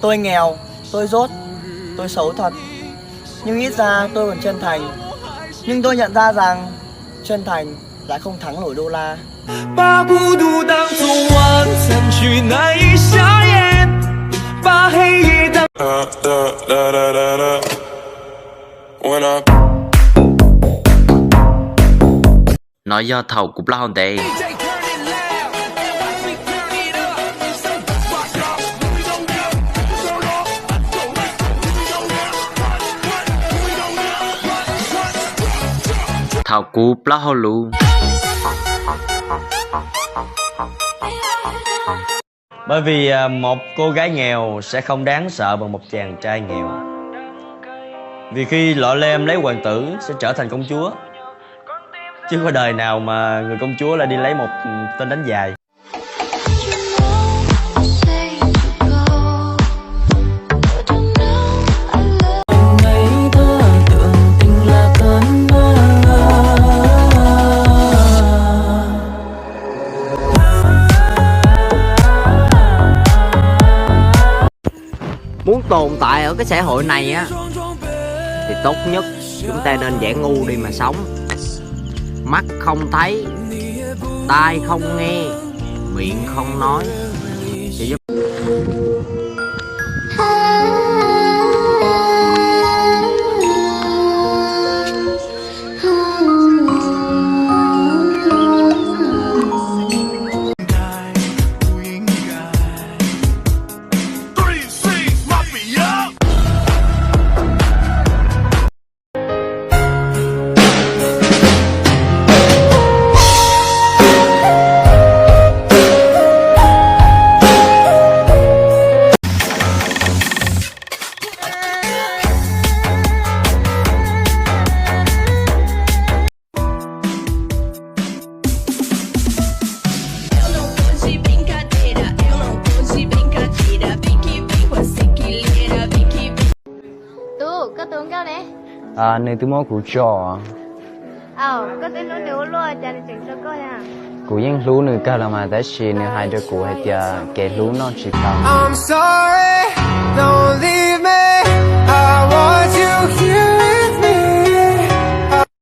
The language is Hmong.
Tôi nghèo, tôi dốt, tôi xấu thật. Nhưng ít ra tôi còn chân thành. Nhưng tôi nhận ra rằng chân thành lại không thắng nổi đô la. Ba bu du dang zuv wan can shu nai sha yen, ba hei ye dang. Nov yog thaum kuv plaub hau ntev. Thaum kuv plaub hau luv. Bởi vì, à, một cô gái nghèo sẽ không đáng sợ bằng một chàng trai nghèo. Vì khi lọ lem lấy hoàng tử sẽ trở thành công chúa. Chứ có đời nào mà người công chúa lại đi lấy một tên đánh giày. Muốn tồn tại ở cái xã hội này á, thì tốt nhất chúng ta nên giả ngu đi mà sống. Mắt không thấy, tai không nghe, miệng không nói. Thì Tub, koj tus nkauj ne? Nws twb muab kuv tso. Koj twb hlub nws ua luaj cas nws tseem tso koj na? Kuv yeej hlub nws kawg los mas, tab sis nws hais rau kuv hais tias kev hlub noj tsis tau. I'm sorry, don't leave